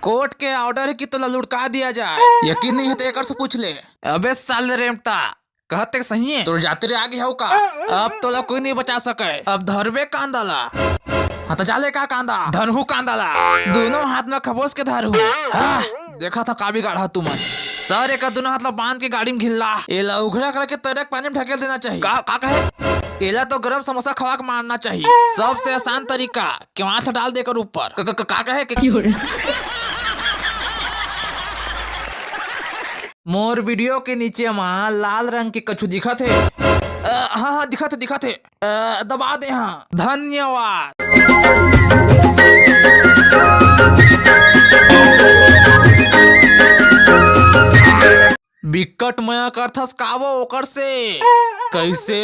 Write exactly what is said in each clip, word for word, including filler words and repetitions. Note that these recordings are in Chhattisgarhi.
कोर्ट के ऑर्डर हे कि तोला लुढ़का दिया जाए। यकीन नहीं हे त एकर से पूछ ले। अबे साले रेमटा, कहत ते सही हे, तोर जाति रे आगे हव का? अब तोला कोई नहीं बचा सके। अब धरबे कांदा ला। हाँ त जा ले का कांदा, धरहूँ कांदा ला। दोनों हाथ में खबोस के धरहूँ। हाँ, देखा था का बिगाड़ा तुमन। सर, एकर दोनों हाथ ला बांध के गाड़ी में घिल्ला। एला उघरा करके तरिया के पानी में ढकेल देना चाहिए। का, का कहे? एला तो गरम समोसा खवा के मारना चाहिए। सबसे आसान तरीका, केवाड़ से डाल दे एकर ऊपर। क-, क-, क-, का कहे के? मोर वीडियो के नीचे मा लाल रंग के कछु दिखत हे? अ, हाँ, हाँ, दिखत हे, दिखत हे। अ, दबा दे हाँ। धन्यवाद। बिकट मया करथस का वो ओकर से? कैसे?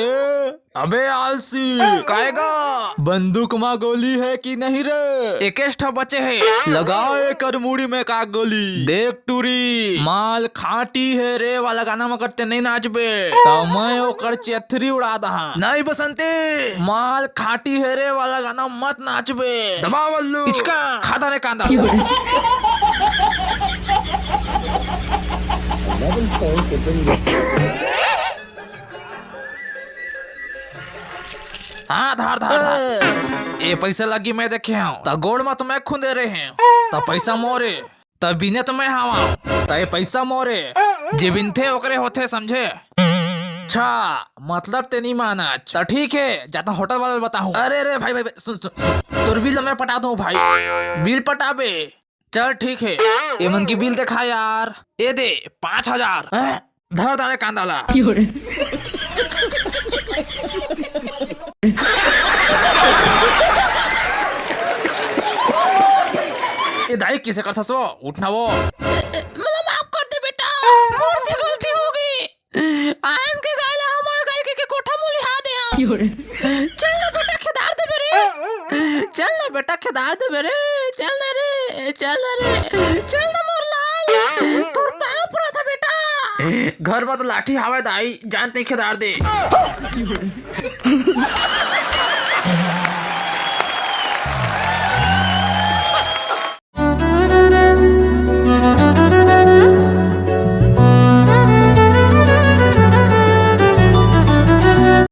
अबे आलसी, काय गा? बंदूक मा गोली हे कि नहीं रे? एकेच ठा बचे हे। लगा एकर मुड़ी में का गोली। देख टूरी, माल खाटी हे रे वाला गाना म करते नहीं नाचबे, त मैं ओकर चेथरी उड़ा दहा। नहीं बसंती, माल खाटी हे रे वाला गाना मत नाचबे। दबा बल्लू। इचका, खा दा रे कांदा। हाँ, धार, धार, धार। ए पैसा लगी मैं देखे हूँ। त गोड़ में तो मैं खुंदे रहे हूँ। त पैसा मोरे। त बिने तो मैं हावा। त ए पैसा मोरे। जे बिनथे ओकरे होथे, समझे? अच्छा, मतलब ते नहीं मानच। त ठीक हे, जाता होटल वाला ल बताहूँ। अरे, अरे, भाई, भाई, भाई, सुन, सुन, सुन। तोर बिल मैं पटा दूँ, भाई। बिल पटाबे। चल ठीक हे, एमन के बिल देखा यार। ए दे, पाँच हजार। हैं? धर डाले कांदा ला। ए दाई, किसे करथस वो? उठ ना वो। ए, ए, मोला माफ कर दे बेटा, मोर से गलती होगे। आयन के गाय ला हमर गाय के, के कोठा मुलिहा दे हंव। चल ना बेटा, खेदार देबे रे। चल ना बेटा, खेदार देबे रे। चल ना रे, चल ना रे। चल ना मोर लाल। तोर पाँव परत हंव बेटा। घर में तो लाठी हावय दाई, जान तहीं खेदार दे।